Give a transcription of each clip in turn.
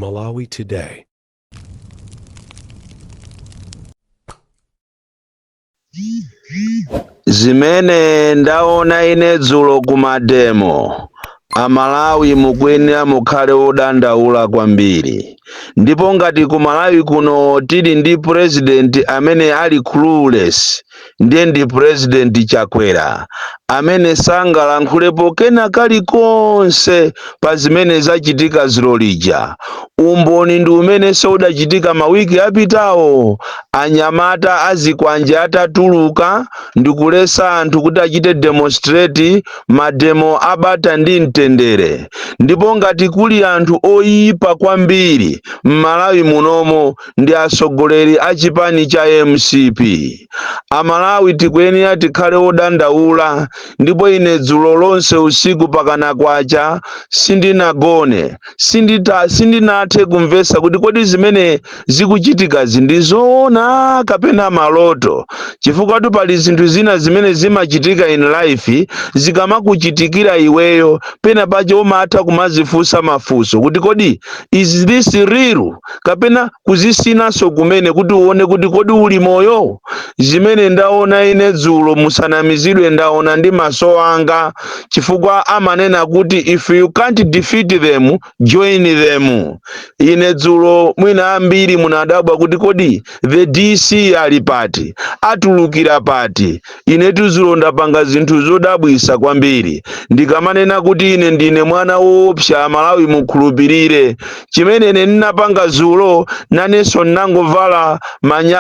Malawi Today. Zimene ndaona ine dzulo ku mademo, Amalawi mukuyenera mukhale odandaula kwambiri. Ndipo ngati ku Malawi kuno tili ndi president amene ali clueless, ndiye ndi President Chakwera amene sangalankhulepo kena kalikonse pa zimene zachitika dzulo lija. Umboni ndi umenenso udachitika mawiki apitawo, anyamata azikwanje atatuluka ndikulesa anthu kuti achite demonstrate mademo abata ndi mtendere. Ndipo ngati kuli anthu oyipa kwambiri m'Malawi munomo ndi atsogoleri a chipani cha mcp. Amalawi tikuyenera tikhale odandaula ndipo ine dzulo lonse usiku pakana kwacha sindinagone, sindinathe kumvetsa kuti kodi zimene zikuchitikazi ndi zoona kapena maloto, chifukwatu pali zinthu zina zimene zimachitika in life, zikamakuchitikira iweyo pena pache umatha kumazifunsa mafunso kuti kodi is this real, kapena kuzisinanso kumene kuti uone kuti kodi uli moyo. Zimene ndaona ine dzulo, musanamizidwe, ndaona ndi maso anga, chifukwa amanena kuti if you can't defeat them, join them. Ine dzulo mwina ambiri munadabwa kuti kodi the DC ali pati, atulukira pati. Inetu dzulo ndapanga zinthu zodabwisa kwambiri. Ndikamanena kuti ine ndine mwana woopsa, Amalawi mukhulupirire chimene ine ndinapanga dzulo. Nanenso ndinangovala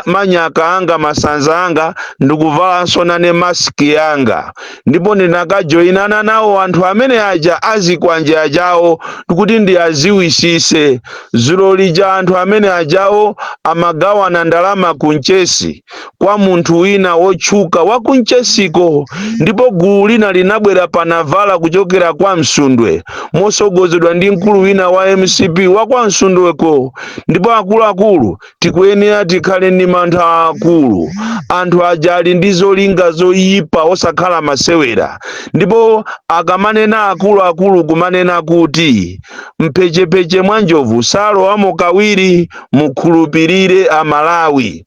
manyaka anga, masanza anga, ndikuvalanso nane maski yanga, ndipo ndinakajoyinana nawo anthu amene aja azikwanje ajawo kuti ndiaziwisise. Dzulo lija anthu amene ajawo amagawana ndalama ku Mchesi kwa munthu wina wotchuka wa ku Mchesiko, ndipo gulu lina linabwera pa Navara kuchokera kwa Msundwe mosogozedwa ndi mkulu wina wa MCP wa kwa Msundweko. Ndipo akuluakulu, tikuyenera tikhale ndi mantha akulu. Anthu aja ali ndi zolinga zoyipa osakhala masewera. Ndipo akamanena akuluakulu kumanena kuti mphechepeche mwa njovu salowamo kawiri, mukhulupirire Amalawi.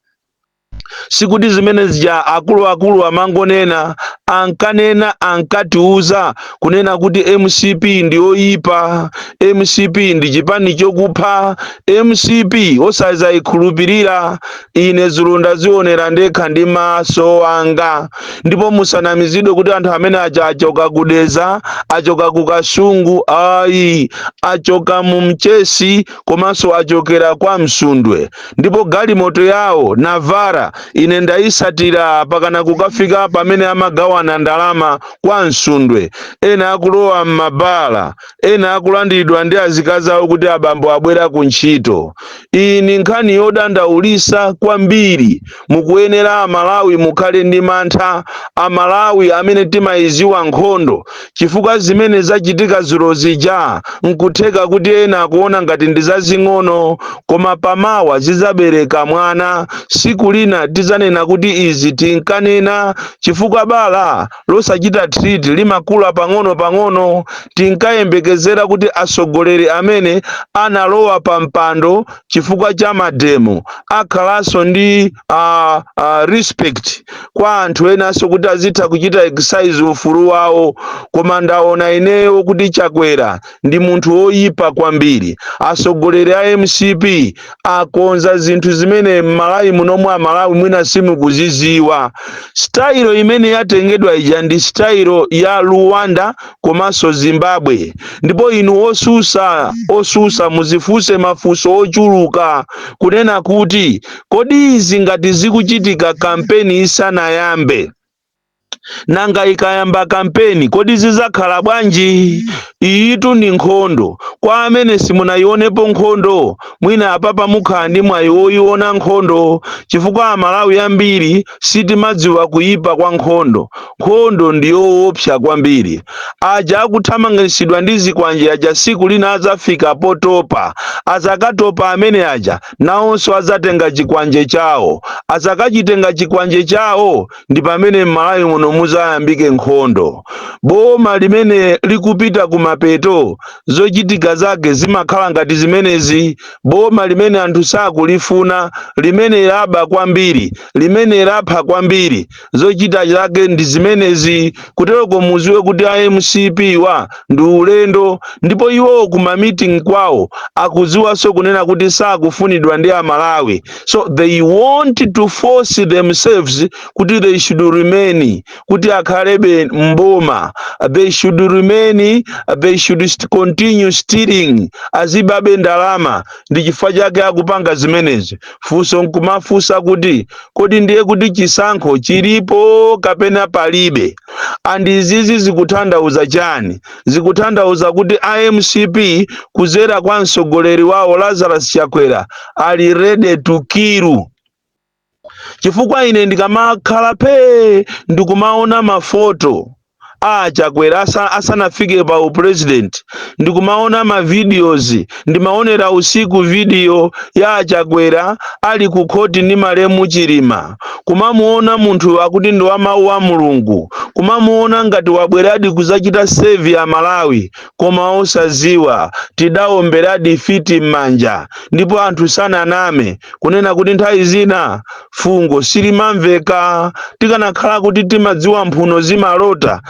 Sikuti zimene zija akuluakulu amangonena, ankanena, ankatiuza kunena kuti MCP ndi oyipa, MCP ndi chipani chokupha, MCP osazayikhulupirira. Ine dzulo ndazionera ndekha ndi maso anga. Ndipo musanamizidwe kuti anthu amene aja achoka ku Dedza, achoka ku Kasungu, ayi, achoka mu Mchesi komanso achokera kwa Msundwe. Ndipo galimoto yawo Navara ine ndayisatira pakana kukafika pamene amagawana ndalama kwa Msundwe, ena akulowa m'mabala, ena akulandiridwa ndi azikazi awo kuti abambo abwera ku ntchito. Iyi ni nkhani yodandaulisa kwambiri. Mukuyenera Amalawi mukhale ndi mantha, Amalawi amene timayiziwa nkhondo, chifukwa zimene zachitika dzulo zija nkutheka kuti ena akuona ngati ndi zazing'ono, koma pamawa zizabereka mwana. Siku lina tizanena kuti izi tinkanena, chifukwa bala losachita treat limakula pang'ono pang'ono. Tinkayembekezera kuti atsogoleri amene analowa pa mpando chifukwa cha mademo akhalanso ndi respect kwa anthu enanso kuti azitha kuchita exercise ufulu wawo, koma ndaona ineyo kuti Chakwera ndi munthu woyipa kwambiri. Atsogoleri a MCP akonza zinthu zimene m'Malawi munomwe Amalawi mwina simukuziziwa. Style imene yatengedwa ija ndi style ya Rwanda komanso Zimbabwe. Ndipo inu osusa muzifunse mafunso ochuluka kunena kuti kodi izi ngati zikuchitika kampeni isanayambe, nanga ikayamba kampeni kodi zizakhala bwanji? Iyitu ndi nkhondo. Kwa amene simunayionepo nkhondo, mwina apapa mukhala ndi mwayi woyiona nkhondo, chifukwa Amalawi ambiri sitimadziwa kuyipa kwa nkhondo. Nkhondo ndi yoopsa kwambiri. Aja akuthamangitsidwa ndi zikwanje aja siku lina adzafika potopa. Azakatopa amene aja, nawonso adzatenga chikwanje chawo. Azakachitenga chikwanje chawo ndi pamene m'Malawi muno muzayambike nkhondo. Boma limene likupita kumapeto, zochitika Zochitika zake zimakhala ngati zimenezi. Boma limene anthu sakulifuna, limene laba kwambiri, limene lapha kwambiri, zochita zake ndi zimenezi. Kuteroko muziwe kuti a MCP wa ndi ulendo, ndipo iwowo kuma meeting kwawo akudziwanso kunena kuti sakufunidwa ndi Amalawi, so they want to force themselves kuti they should remain, kuti akhalebe mboma. They should remain, they should continue stealing, azibabe ndalama. Ndi chifukwa chake akupanga zimenezi. Funso nkumafunsa kuti, kodi ndiye kuti chisankho chilipo kapena palibe? And izizi zikutanthauza chani? Zikutanthauza kuti iMCP kuzera kwa mtsogoleri wawo Lazarus Chakwera ali ready to kill, chifukwa ine ndikamakhala pee ndikumaona mafoto a Chakwera asanafike pa upresident, ndikumaona ma videos, ndimaonera usiku video ya Chakwera ali ku khoti ndi malemu Chilima, kumamuona munthu akuti ndi wa mawu a Mulungu, kumamuona ngati wabweradi kuzachita save ya Malawi, koma osaziwa tidaomberadi fiti m'manja. Ndipo anthu sananame kunena kuti nthawi zina fungo silimamveka. Tikanakhala kuti timadziwa mphuno zimalota,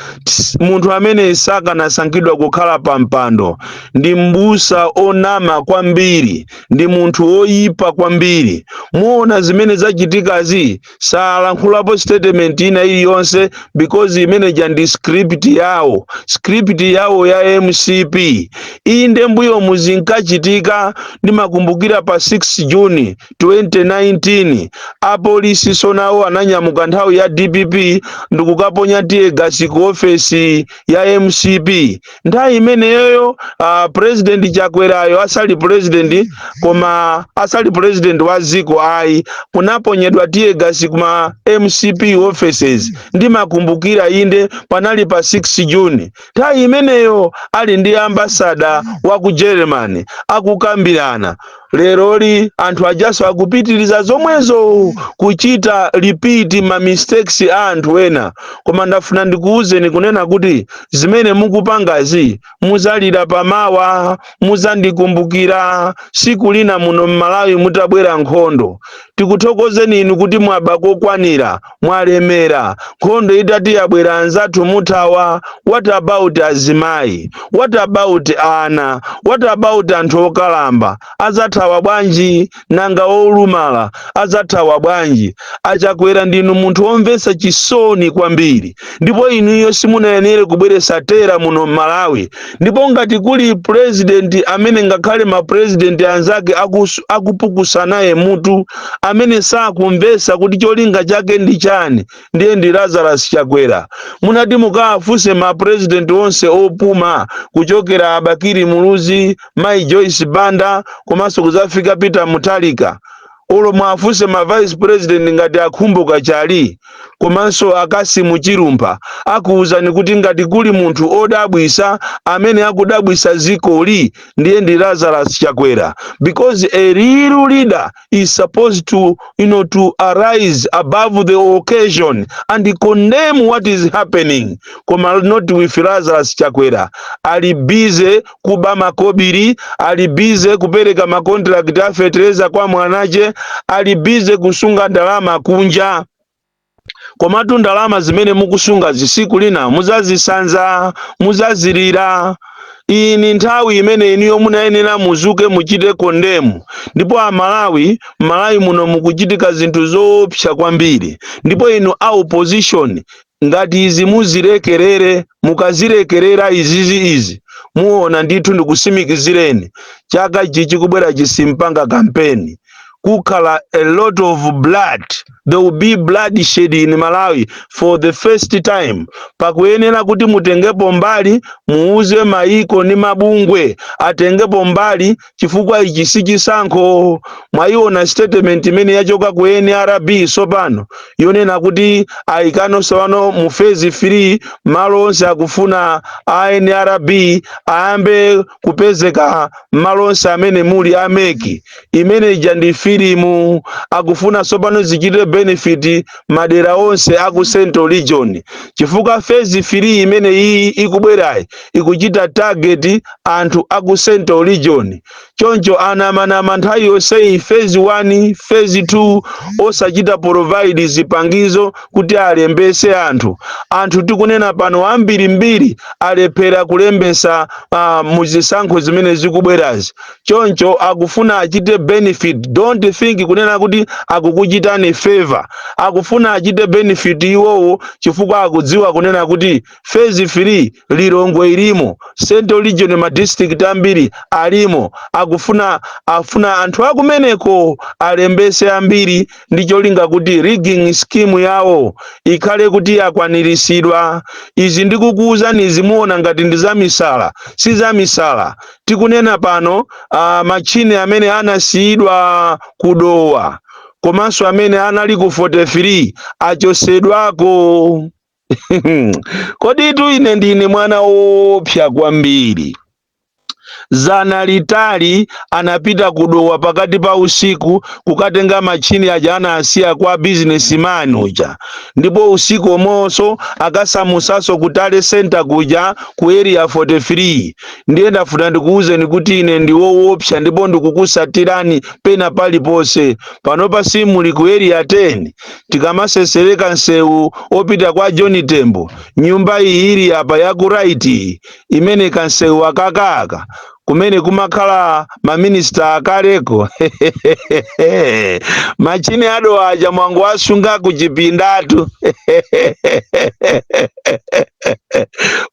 munthu amene sakanasankhidwa kukhala pa mpando. Ndi mbusa onama kwambiri, ndi munthu woyipa kwambiri. Muona zimene zachitikazi, salankhulapo statement ina iliyonse because imeneja ndi script yawo, script yawo ya MCP. Inde, mbuyo muzinkachitika. Ndimakumbukira pa 6 Juni 2019 apolisi sonawo ananyamuka nthawi ya DPP ndikukaponya tear gas ku ofesi ya MCP. Nthawi imeneyoyo President Chakwerayo asali president, koma asali president wa dziko ayi, kunaponyedwa tear gas kuma MCP offices. Ndimakumbukira, inde, panali pa 6 Juni. Nthawi imeneyo ali ndi ambassador wa ku Germany akukambirana. Leroli anthu ajaso akupitiriza zomwezo, kuchita repeat ma mistakes a anthu ena. Koma ndafuna ndikuwuzeni kunena kuti zimene mukupangazi muzalira pamawa, muzandikumbukira siku lina muno mMalawi mutabwera nkhondo. Tikuthokozeni inu kuti mwaba kokwanira, mwalemera. Nkhondo itati yabwera, anzathu muthawa. What about azimayi? What about ana? What about anthu okalamba? Azathawa bwanji? Nanga olumala azathawa bwanji? Achakwera, ndinu munthu womvetsa chisoni kwambiri, ndipo inuyo simunayenere kubweretsa terror muno mMalawi. Ndipo ngati kuli president amene ngakhale mapresident anzake akupukusa naye mutu, amene sakumvetsa kuti cholinga chake ndi chani, ndiye ndi Lazarus Chakwera. Munati mukawafunse mapresident onse opuma, kuchokera Abakiri Muluzi, Mai Joyce Banda, komanso kuzafika Peter Mutharika, ulo mwafunse ma vice president ngati Akhumbo Kachali komanso Akasimu Chilumpha, akuwuzani kuti ngati kuli munthu odabwisa amene akudabwisa zikoli, ndiye ndi Lazarus Chakwera, because a real leader is supposed to arise above the occasion and condemn what is happening, koma not with Lazarus Chakwera. Ali busy kuba makobiri, ali busy kupereka macontract a fetereza kwa mwanache, ali busy kusunga ndalama kunja. Komatu ndalama zimene mukusunga zisiku lina muzazisanza, muzazilira. Iyi ni nthawi imene iniyo munayenera muzuke, muchite condemn. Ndipo Amalawi, Malawi muno mukuchitika zinthu zoopsa kwambiri, ndipo inu a opposition, ngati izi muzilekerere, mukazilekerera izizi, izi muona ndithu. Ndikusimikizireni, chaka ichi chikubwera chisimpanga kampeni, kukhala a lot of blood. There will be bloodshed in Malawi for the first time. Pakuyenera kuti mutengepo mbali, muuze maiko ndi mabungwe atengepo mbali, chifukwa ichi si chisankho. Mwayiona statement imene yachoka ku NRB sopano yonena kuti ayikanonso pano mu phase 3 malo onse akufuna a NRB ayambe kupezeka malo onse amene muli a MEC. Imene ija ndi filimu. Akufuna sopano zichite benefit anthu amene ali ku benefit madera onse aku Central Region, chifukwa phase 3 imene iyi ikubwerayi ikuchita target anthu aku Central Region. Choncho anamanama nthawi yonseyi, phase 1, phase 2, osachita provide zipangizo kuti alembese anthu. Anthu tikunena pano ambirimbiri alephera kulembesa muzisankho zimene zikubwerazi. Choncho akufuna achite benefit. Don't think kunena kuti akukuchitani favor. Akufuna achite benefit iwowo, chifukwa akudziwa kunena kuti phase 3 Lilongwe ilimo, Central Region ma district ambiri alimo. Akufuna afuna anthu akumeneko alembese ambiri ndi cholinga kuti rigging scheme yawo ikhale kuti yakwaniritsidwa. Izi ndikukuwuzani, zimuona ngati ndi zamisala, si zamisala. Tikunena pano, machine amene anasiyidwa kuDowa komanso amene anali ku 43 achosedwako. Koditu ine ndine mwana woopsa kwambiri. Zana litali anapita kuDowa pakati pa usiku kukatenga machine aja anasiya kwa businessman uja, ndipo usiku omwenso akasamusaso ku tally center kuja ku Area 43. Ndiye ndafuna ndikuwuzeni kuti ine ndi woopsa ndipo ndikukusatirani pena paliponse. Panopa simuli ku Area 10, tikamasesereka nsewu opita kwa John Tembo, nyumba iyi ili apa ya ku right, imene kansewu akakaka kumene kumakhala maminista akaleko. Machine ado aja mwangu asunga kuchipindatu,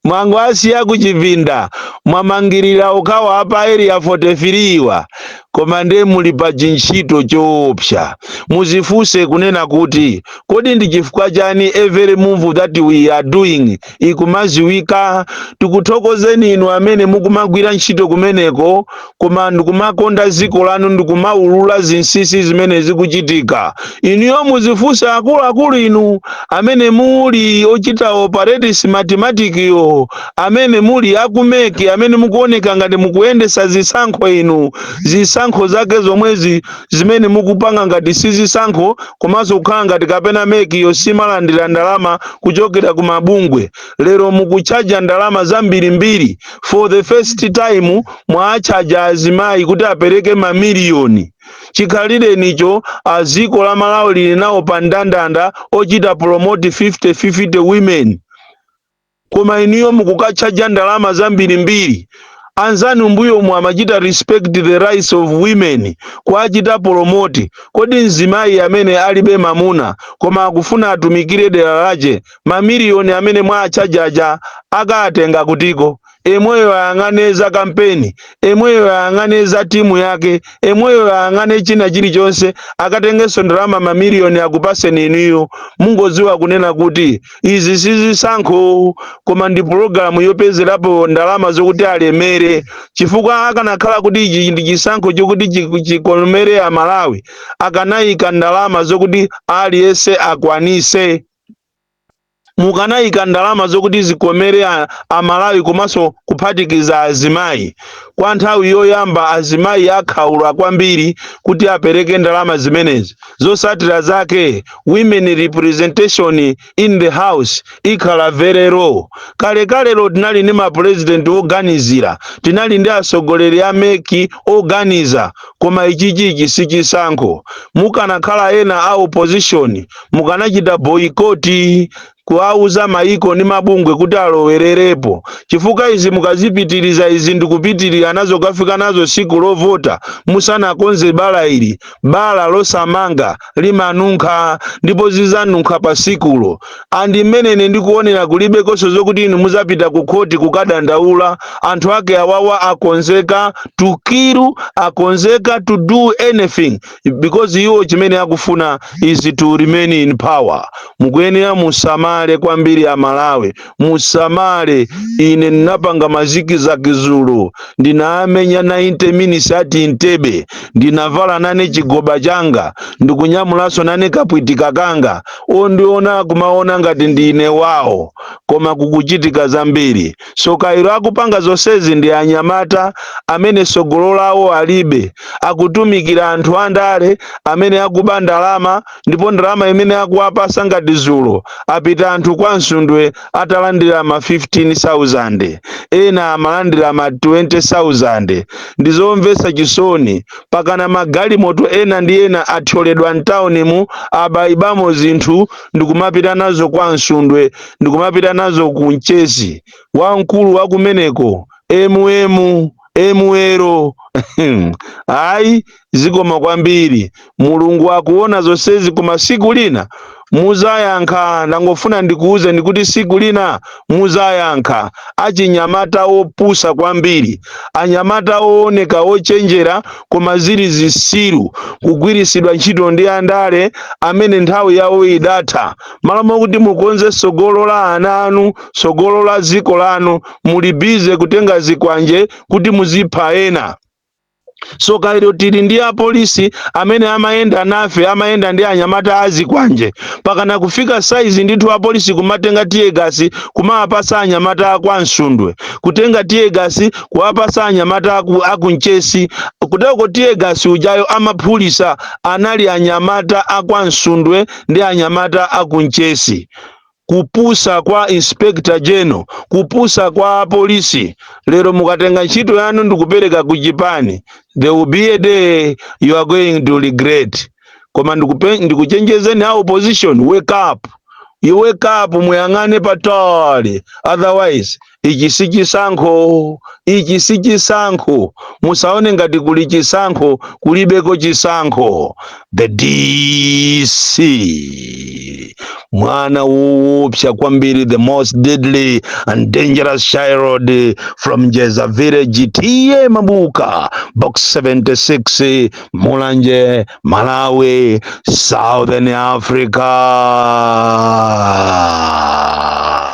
mwangu asiya kuchipinda, mwamangirira ukawa apa Area 43 wa. Koma ndiye muli pa chintchito choopsa. Muzifunse kunena kuti kodi ndi chifukwa chani every move that we are doing ikumaziwika? Tikuthokozeni inu amene mukumagwira ntchito kumeneko, koma ndikumakonda dziko lanu, ndikumaulula zinsinsi zimene zikuchitika. Inuyo muzifunse, akuluakulu inu amene muli ochita operate Smartmatic yo, amene muli aku MEC, amene mukuoneka ngati mukuyendesa zisankho, inu zisankho zake zomwezi zimene mukupanga ngati si zisankho, komanso kukhala ngati kapena MEC yo simalandira ndalama kuchokera ku mabungwe. Lero mukuchaja ndalama zambirimbiri. For the first time mwachaja azimayi kuti apereke mamiliyoni. Chikhalirenicho aziko la Malawi lili nawo pa ndandanda ochita promote 50-50 women, koma iniyo mukukachaja ndalama zambirimbiri. Anzanu mbuyomu amachita respect the rights of women, kuachita promote. Kodi mzimayi amene alibe mamuna koma akufuna atumikire dera lache, mamiliyoni amene mwachajaja akatenga kutiko? Emweyo ayang'ane za kampeni, emweyo ayang'ane za timu yake, emweyo ayang'ane china chilichonse, akatengenso ndalama mamiliyoni akupaseni inuyo. Mungodziwa kunena kuti izi sizisankho, koma ndi pulogalamu yopezerapo ndalama zokuti alemere, chifukwa akanakhala kuti ichi ndi chisankho chokuti chikomere Amalawi, akanayika ndalama zokuti aliyense akwanise. Mukanayika ndalama zokuti zikomere Amalawi komanso kuphatikiza azimayi. Kwa nthawi yoyamba azimayi akhaula kwambiri kuti apereke ndalama zimenezi. Zosatira zake, women representation in the house ikhala very low. Kalekalelo tinali ndi mapurezidenti oganizira, tinali ndi atsogoleri a MEC oganiza, koma ichichichi si chisankho. Mukanakhala ena a opposition, mukanachita boycott, kuwauza maiko ndi mabungwe kuti alowererepo, chifukwa izi mukazipitiriza izi ndikupitirira nazo kafika nazo siku lovota musanakonze bala ili. Bala losamanga limanunkha, ndipo zizanunkha pa sikulo. Andi mmene ine ndikuonera, kulibekonso zokuti inu muzapita ku khoti kukadandaula. Anthu ake awawa akonzeka to kill, akonzeka to do anything, because iwo chimene akufuna is to remain in power. Mukuyenera musamale. Musamale kwambiri Amalawi, musamale. Ine ndinapanga mazikizaki zulo, ndinamenya 90 minutes ati Entebbe. Ndinavala nane chigoba changa, ndikunyamulanso nane kapwitika kanga. Ondiona kumaona ngati ndine wawo, koma kukuchitika zambiri. So kairo akupanga zonsezi ndi anyamata amene sogolo lawo alibe, akutumikira anthu andale amene akuba ndalama, ndipo ndalama imene akuwapasa, ngati zulo apita anthu kwa Msundwe atalandira ma 15,000, ena amalandira ma 20,000. Ndizomvetsa chisoni. Pakana magalimoto ena ndi ena athyoledwa mtawunimu, abayibamo zinthu ndikumapita nazo kwa Msundwe, ndikumapita nazo ku Mchesi. Wamkulu wa kumeneko mwero. Ayi, zikoma kwambiri. Mulungu akuona zonsezi, koma siku lina muzayankha. Ndangofuna ndikuuze ndikuti siku lina muzayankha. Achinyamata opusa kwambiri, anyamata ooneka ochenjera koma zili zisiru, kugwirisidwa ntchito ndi andale amene nthawi yawo idatha. Malo mokuti mukonze sogolo la ana anu, sogolo la dziko lanu, muli busy kutenga zikwanje kuti muzipha ena. So kairo tili ndi apolisi amene amayenda nafe, amayenda ndi anyamata azikwanje, pakana kufika saizi ndithu apolisi kumatenga tear gas kumawapasa anyamata aku Msundwe, kutenga tear gas kuwapasa anyamata aku Mchesi. Kuteko tear gas ujayo amaphulisa anali anyamata akwa Msundwe ndi anyamata aku Mchesi. Kupusa kwa Inspector General, kupusa kwa apolisi. Lero mukatenga ntchito yanu ndikupereka ku chipani, there will be a day you are going to regret. Koma ndikuchenjezeni a opposition, wake up, you wake up, muyang'ane patali, otherwise ichi si chisankho, ichi si chisankho. Musaone ngati kuli chisankho, kulibeko chisankho. The DC, mwana woopsa kwambiri, the most deadly and dangerous child from Jeza Village, T/A Mabuka, Box 76, Mulanje, Malawi, Southern Africa.